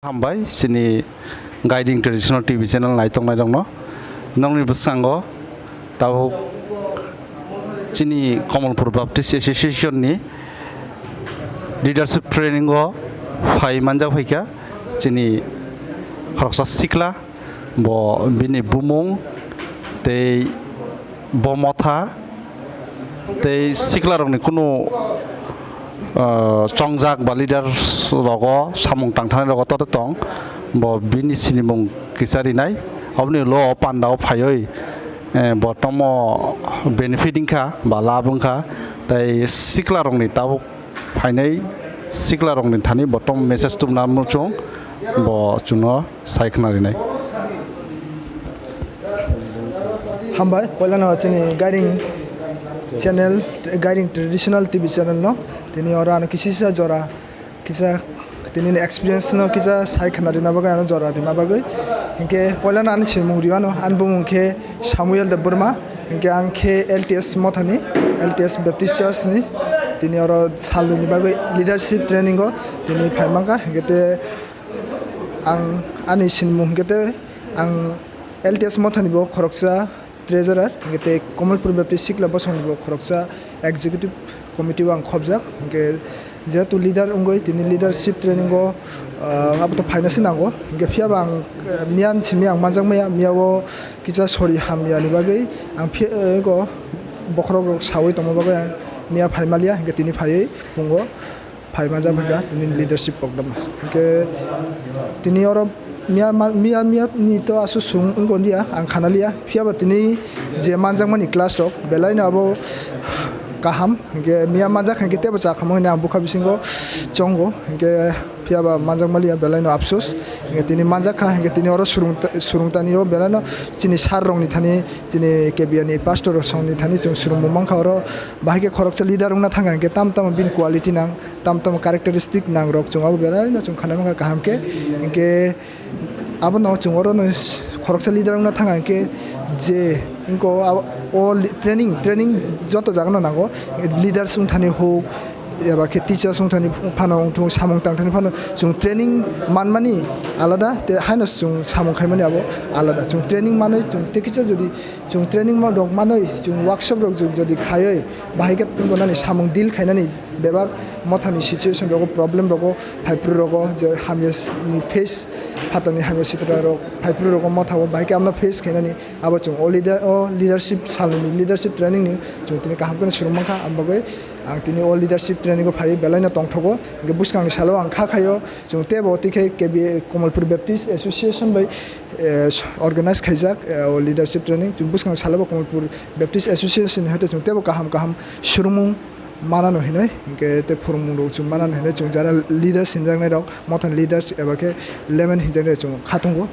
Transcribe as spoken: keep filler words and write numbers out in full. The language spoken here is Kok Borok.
Hambai chini Guiding Traditional T V channel naitongnai rokno. Nongni bwskango tabuk chini Kamalpur Baptist Association ni leadership training o phai manjak phaikha chini khoroksa sikla, bo bini bumung tei bo motha tei siklarokni kunu, ah, chongjak ba leaders rogo samung tangthani rogo tore tong, bo bini sinimung kisa rinai, oboni ulo o panda o phaioi, eh, bo tomo benefit wngkha ba lab wngkha, tei siklarokni tabuk phainai siklarokni thani bo tomo message tubuna muchung bo chwngno sai khna rinai. Hambai, poilano chini Guiding channel, Guiding Traditional T V channel no. Tini oro ano kisisa jora, kisa tini ni experience no kisa sai khna rina bagwi ano jora rima bagwi. Hinkhe poilano ani simung riwano, ani bumung khe Samuel Debbarma. Hinkhe ang khe L T S mothani, L T S Baptist Church ni. Tini oro salni bagwi leadership training o tini phai mankha. Hinkhe te ang ani sinimung hinkhe te ang L T S mothani bo khoroksa treasurer, hinkhe tei Kamalpur Baptist Sikla Bosongni bo khoroksa executive committee o ang khobjak. Hinkhe jehetu leader wngwi tini leadership training o, ah, abo to phaina se nango. Hinkhe phiya ba ang, eh, miyan simi ang manjak maya, miya o kisa sori hamya ni bagwi ang phi-, eh, go bokhorok rok sawi tongma bagwi ang miya phai maliya, hinkhe tini phaiwi phungo phai manjak phaikha tini leadership program. Hinkhe tini oro miya ma-, miya, miya ni to aswk swrwng wngkha dia, ang khana liya. Phiya ba tini je manjakmani class rok belai no abo kaham. Hinkhe miya manjak hinkhe tebo cha khamung hinwi ang bukha bisingo chongo. Hinkhe phiya ba manjak maliya belai no apsos. Hinkhe tini manjak kha, hinkhe tini oro swrwng ta-, swrwng tani o belai no chini sir rok ni thani, chini K B A ni pastor rok song ni thani chwng swrwngmung mankha oro. Bahai khe khoroksa leader wngna thangkha hinkhe tam tamo bini quality nang, tam tamo characteristic nang rok chwng abo belai no chwng khanai mankha kaham khe. Hinkhe abono chwng oro no khoroksa leader wngna thangkha hinkhe je wngkha o, o li-, training, training joto jaga no nango, leaders wngthani huk, eba khe teachers wngthani phano wngthung, samung tangthani phano chwng training manmani alada, tei haino chwng samung khaimani abo alada. Chwng training manwi chwng tei kisa jodi chwng training ma rok manwi, chwng workshop rok jodi khaiwi, bahai khe tongmani samung deal khainani bebak mothani situation rogo, problem rogo, phaiphru rogo je hamya ni face, phatarni hamya sitra rok phaiphru rogo motha o bahai khe amno face khainani abo chwng o leader, o leadership salni leadership training ni chwng tini kaham khe swrwng mankha. Ang bagwi ang tini o leadership training o phaiwi belai no tongthogo, hinkhe bwskangni salo ang kha khaio chwng tebo twi khe K B A Kamalpur Baptist Association bai eh, organize khaijak, eh, o leadership training. Chwng bwskang salo bo Kamalpur Baptist Association ni hoite chwng teibo kaham kaham swrwngmung manano hinwi, hinkhe tei phwrwngmung rok chwng manano hinwi chwng jara leaders hinjaknai rok, mothani leaders eba khe layman hinjaknai rok chwng kha tongo.